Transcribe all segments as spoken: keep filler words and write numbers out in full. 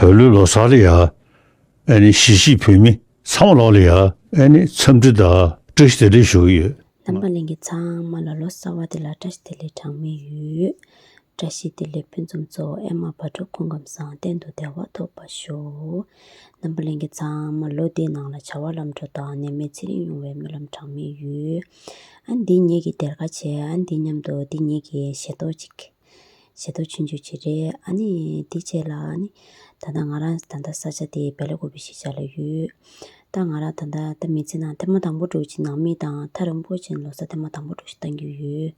བོད་ལུགས་ལོ་གསར་ལ་ཡ། ཨ་ནི་གཞིས་བྱེས་བོད་མི་ཚང་མ་ལོག་ལ་ཡ། ཨ་ནི་འཚམས་འདྲི་དང་བཀྲ་ཤིས་བདེ་ལེགས་ཞུ་གི་ཡོད། རྣམ་པ་ལྷན་རྒྱས་ཚང་མ་ལ་ལོ་གསར་བ་དེ་ལ་བཀྲ་ཤིས་བདེ་ལེགས་གྲངས་མེད་ཡོད། བཀྲ་ཤིས་བདེ་ལེགས་ཕུན་སུམ་ཚོགས། ཨེ་མ་བག་དྲོ་སྐུ་ཁམས་བཟང་། གཏན་དུ་བདེ་བ་ཐོབ་པར་ཤོག། རྣམ་པ་ལྷན་རྒྱས་ཚང་མ་ལོ་འདིའི་ནང་ལ་བྱ་བ་ལམ་འགྲོ་དང་ནད་མེད་ཚེ་རིང་ཡོང་བའི་སྨོན་ལམ་གྲངས་མེད་ཡོད། ཨ་ནི་འདི་ངེད་ཀྱི་སྡེར་ཁ་བྱས། ཨ་ནི་འདི་མཉམ་དུ་འདི་ངེད་ཀྱི་ཞལ་ཏོག་ཅིག་ཞལ་ཏོག་ཆུང་ཆུང་ཅིག་རེད། ཨ་ནི་འདི་རྗེས་ལ་ཨ་ནི་ད་ལྟ་ང་རང་ད་ལྟ་ས་ཆ་དེ་སྦེལ་ཀོབ་གཞིས་ཆགས་ལ་ཡོད། ད་ང་རང་ད་ལྟ་ད་མི་ཚེ་ནང་ཐེངས་མ་དང་པོ་འདྲ་བོ་ཅིག་ནང་མི་དང་ཐག་རིང་པོ་ཅིག་ལོ་གསར་ཐེངས་མ་དང་པོ་འདྲ་བོ་ཅིག་བཏང་གི་ཡོད།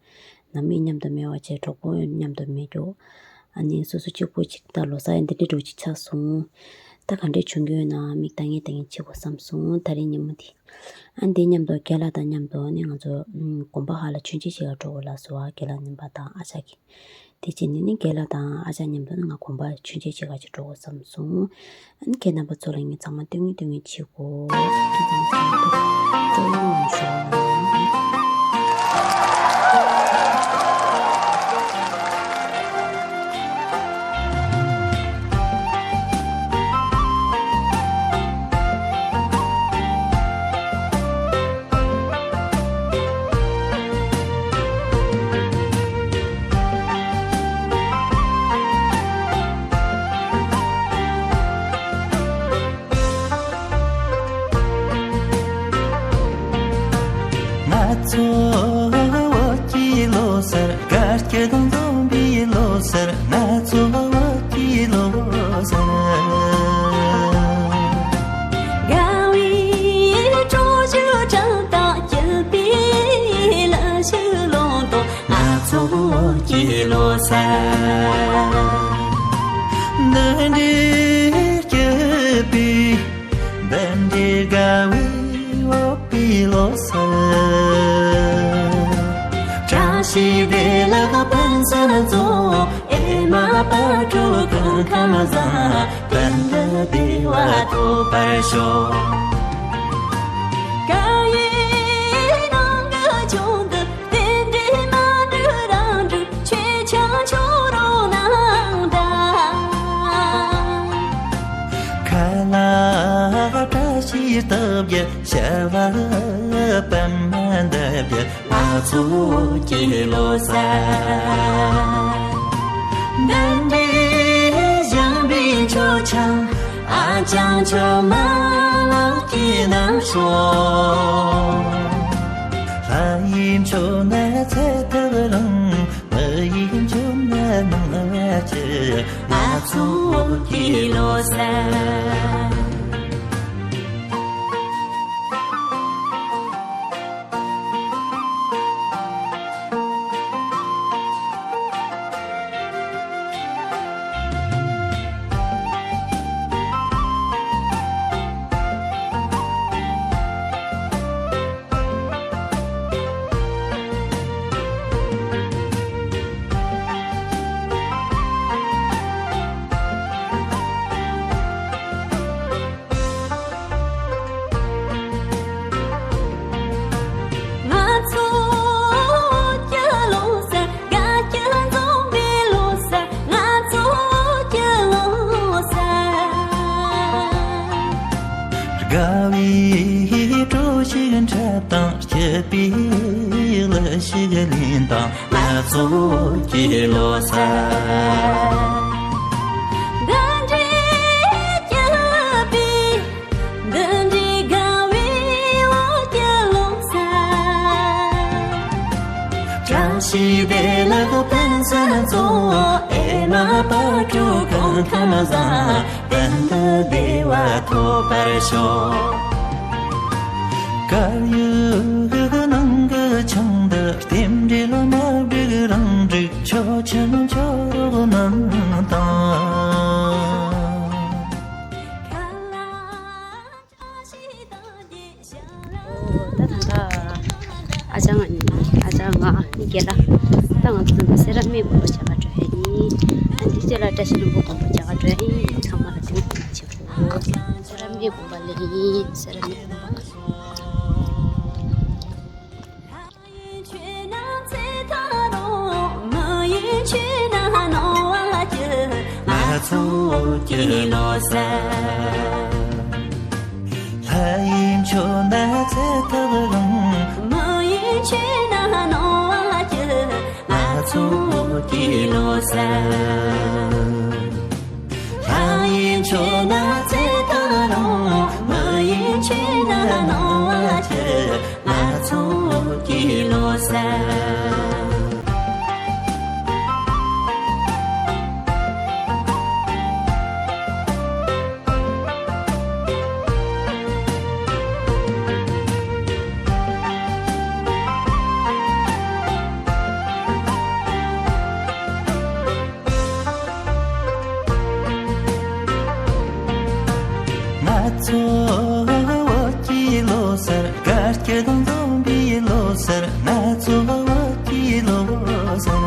ནང་མི་མཉམ་དུ་མེད་པ་བྱས། གྲོགས་པོ་མཉམ་དུ་མེད་རྒྱུ། ཨ་ནི་སོ་སོ་གཅིག་པོ་ཅིག་ད་ལོ་གསར་ཡང་འདི་འདྲ་འདྲ་བོ་ཅིག་ཆགས་སོང་། ད་ག་འདྲས་བྱུང་གི་ཡོད་ན་མིག་ལྟ་ངན་ལྟ་ངན་བྱེད་དགོས་བསམ་སོང་། ད་རིང་ཉིན་མོ་འདི། ཨ་འདི་མཉམ་དུ་རྒན་ལགས་དང་མཉམ་དུ་ནི་ང་ཚོ་ཨུམ་དགོན་པ་ཁག་ལ་མཆོད་མཇལ་བྱེད་ག་འགྲོ་དགོས་ལབ་སོང་། ཨ་རྒན་ལགས་རྣམ་པ་དང་ཨ་ཅག་གིས། དེ་བྱས་ནས་ནི་རྒན་ལགས་དང་ཨ་ཅག་མཉམ་དུ་ནི་ང་དགོན་པ་མཆོད་མཇལ་བྱེད་ག་ཅིག་འགྲོ་དགོས་བསམ་སོང་། ཨ་ནི་ཁྱེད་རྣམ་པ་ཚོ་ལ་ངས་ཚང་མ་སྟོན་ངེས་སྟོན་ངེས་བྱེད་དགོས། ཁྱེད་རྣམ་པ་ཚང་མ་ཐུགས་ལ་ཡོང་ཤོག། ང་ཚོ་བོད་ཀྱི་ལོ་གསར། དགའ་སྐྱིད་དང་འཛོམས་པའི་ལོ་གསར། ང་ཚོ་བོད་ཀྱི་ལོ་གསར། དགའ་བའི་སྤྲོ་ཚིགས་བསྒྲགས་དང་། སྐྱིད་པའི་ལ་ཕྱུགས་ལོངས་དང་། ང་ཚོ་བོད་ཀྱི་ལོ་གསར། འདི་འདྲའི་སྐྱིད་པའི། འདི་འདྲའི་དགའ་བའི་བོད་པའི་ལོ་གསར། བཀྲ་ཤིས་བདེ་ལེགས་ཕུན་སུམ་ཚོགས། ཨེ་མ་བག་དྲོ་སྐུ་ཁམས་བཟང་། གཏན་དུ་བདེ་བ་ཐོབ་པར་ཤོག། དཀར་ཡོལ་ནང་གི་ཆུང་དུ། རྟེན་འབྲེལ་མ་འགྲིག་རང་འགྲིག་ཆོས་ཆང་ཆུང་རུང་ནང་འདྲ། ཁ་ལག་བཀྲ་ཤིས་རྟགས་བརྒྱད། བྱ་བ་པདྨ་འདབ་བརྒྱད། ང་ཚོ་བོད་ཀྱི་ལོ་གསར། འདི་འདྲའི་བཞེངས་པའི་མཆོད་ཆང་། ཨ་ཅང་ཁྱོད་མ་ལགས་ཀྱི་ནང་ཤོག། ལྷ་ཡི་མཆོད་ན་ཚེ་ཐག་རིང་། མི་ཡི་མཆོད་ན་ནང་བ་ཆེ། ང་ཚོ་བོད་ཀྱི་ལོ་གསར། ང་ཚོ་བོད་ཀྱི་ལོ་གསར། དགའ་སྐྱིད་འཛོམས་པའི་ལོ་གསར། ང་ཚོ་བོད་ཀྱི་ལོ་གསར། དགའ་བའི་སྤྲོ་ཞིག་འཁྲབ་དང་། སྐྱིད་པའི་གླུ་ཞིག་ལེན་དང་། ང་ཚོ་བོད་ཀྱི་ལོ་གསར། འདི་འདྲའི་སྐྱིད་པའི། འདི་འདྲའི་དགའ་བའི་བོད་ཀྱི་ལོ་གསར། བཀྲ་ཤིས་བདེ་ལེགས་ཕུན་སུམ་ཚོགས། ཨེ་མ་བག་དྲོ་སྐུ་ཁམས་བཟང་། གཏན་དུ་བདེ་བ་ཐོབ་པར་ཤོག། དཀར་ཡོལ་ནང་གི་ཆུང་དུ། རྟེན་འབྲེལ་མ་འགྲིག་རང་འགྲིག་ཆོས་ཆེན་ཆོས་རོགས་རྣམས་དང་། ད་ད་ལྟ་ཨ་ཅག་ང་ཨ་ཅག་ང་རྒན་ལགས། ད་ང་ཚོ་ཚང་མ་སེ་ར་སྨད་དགོན་པ་མཇལ་ག་འགྲོ་ཡ་ཡིན། ཨ་འདི་རྗེས་ལ་བཀྲ་ཤིས་ལྷུན་པོ་དགོན་པ་མཇལ་ག་འགྲོ་ཡ་ཡིན། ཚང་མ་ལ་ཐུགས་རྗེ་ཆེ། སེ་ར་སྨད་དགོན་པ་ལ་ཡིན། སེ་ར་སྨད་དགོན་པ། ཚོགས་ཀྱི་ལོ་གསར། ལྷ་ཡི་མཆོད་ན་ཚེ་ཐག་རིང་། མི་ཡི་མཆོད་ན་སྣང་བ་སྐྱིད། ང་ཚོགས་ཀྱི་ལོ་གསར། ལྷ་ཡི་མཆོད་ན་ཚེ་ཐག་རིང་། མི་ཡི་མཆོད་ན་སྣང་བ་སྐྱིད། ང་ཚོགས་ཀྱི་ལོ་གསར། ང་ཚོ་བོད་ཀྱི་ལོ་གསར། དགའ་སྐྱིད་འཛོམས་པའི་ལོ་གསར། ང་ཚོ་བོད་ཀྱི་ལོ་གསར།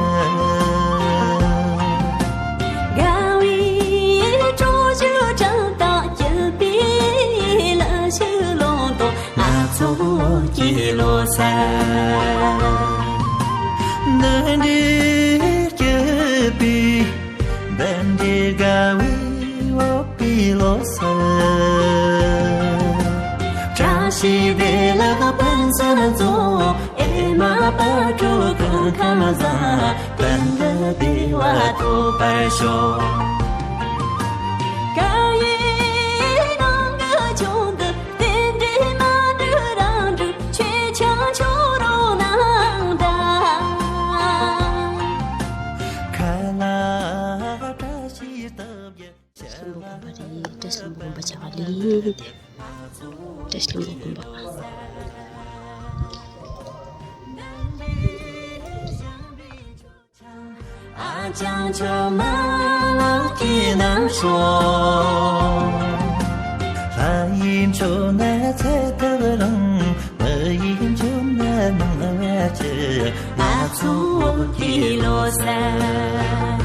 དགའ་བའི་སྤྲོ་ཚིགས་བཀྲག་མདངས། སྐྱིད་པའི་ལ་ཕྱུགས་ལུང་སྟོང་། ང་ཚོ་བོད་ཀྱི་ལོ་གསར། འདི་འདྲའི་སྐྱིད་པའི། འདི་འདྲའི་དགའ་བའི་བོད་པའི་ལོ་གསར། བཀྲ་ཤིས་བདེ་ལེགས་ཕུན་སུམ་ཚོགས། ཨེ་མ་བག་དྲོ་སྐུ་ཁམས་བཟང་། དོན་དུ་བདེ་བ་ཐོབ་པར་ཤོག་སྐར་ཡི་ནང་གི་ཆུང་དུ། རྟེན་འབྲེལ་མ་འགྲིག་རང་འགྲིག་ཆོས་ཆང་ཆོག་རོགས་གནང་དང་། ཁ་ལག་བཀྲ་ཤིས་རྟགས་བརྒྱད། བཀྲ་ཤིས་ལྷུན་པོ་དགོན་པ་རེད། བཀྲ་ཤིས་ལྷུན་པོ་དགོན་པ་ཆགས་ལེ་དེ། བཀྲ་ཤིས་ལྷུན་པོ་དགོན་པ། ཨ་ཅང་ཆོས་མ་ལགས་ཀྱི་རྣམ་གཞག་ལྷ་ཡི་མཆོད་ན་ཚེ་ཐག་རིང་། མི་ཡི་མཆོད་ན་སྣང་བ་སྐྱིད། ང་ཚོ་བོད་ཀྱི་ལོ་གསར།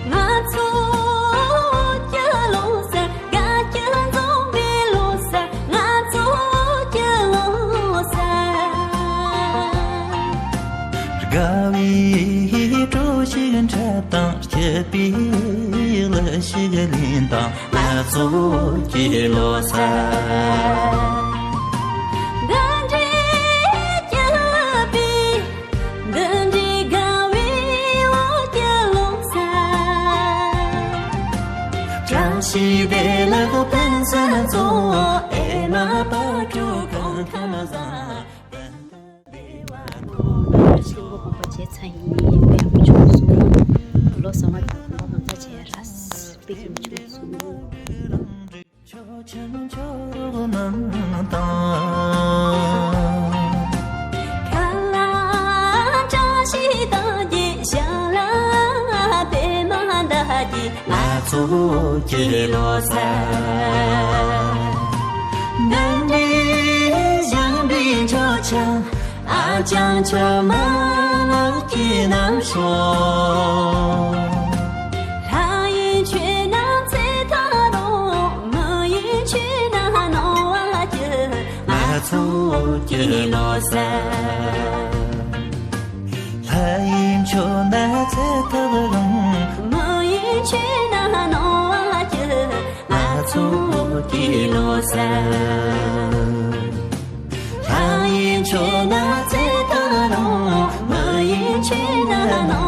ང་ཚོགས་ཀྱི་ལོ་གསར། དགའ་སྐྱིད་འཛོམས་པའི་ལོ་གསར། ང་ཚོགས་ཀྱི་ལོ་གསར། དགའ་བའི་སྤྲོ་ཞིག་འཁྲབ་དང་། སྐྱིད་པའི་གླུ་ཞིག་ལེན་དང་། ང་ཚོགས་ཀྱི་ལོ་གསར། འདི་འདྲའི་སྐྱིད་པའི། འདི་འདྲའི་དགའ་བའི་བོད་ཀྱི་ལོ་གསར། བཀྲ་ཤིས་བདེ་ལེགས་ཕུན་སུམ་ཚོགས། ཨེ་མ་བག་དྲོ་སྐུ་ཁམས་བཟང་། བཀྲ་ཤིས་ལྷུན་པོ་དགོན་པ་མཇལ་ཚར་ཡིན། དཔེ་ཡག་པོ་བྱུང་སོང་། ལོ་གསར་བ་དང་དགོན་པ་མང་ཙམ་མཇལ་ར། དཔེ་སྐྱིད་པོ་བྱུང་སོང་། ཆོས་ཆེན་ཆོས་རོགས་གནང་དང་། ཁ་ལག་བཀྲ་ཤིས་རྟགས་བརྒྱད། ཞལ་ལག་པད་མ་ཟླ་བརྒྱད། ང་ཚོགས་ཀྱི་ལོ་གསར། འདི་འདྲའི་བཞེངས་པའི་མཆོད་ཆང་། ཨ་ཅང་ཆོས་མ་ལགས་ཀྱི་རྣམ་གཞག་ལྷ་ཡི་མཆོད་ན་ཚེ་ཐག་རིང་། མི་ཡི་མཆོད་ན་སྣང་བ་སྐྱིད། ང་ཚོགས་ཀྱི་ལོ་གསར། ལྷ་ཡི་མཆོད་ན་ཚེ་ཐག་རིང་། མི་ཡི་མཆོད་ན་སྣང་བ་སྐྱིད། ང་ཚོགས་ཀྱི་ལོ་གསར། ལྷ་ཡི་མཆོད་ན་ཚེ་ཐག་རིང་། མི་ཡི་མཆོད་ན་སྣང་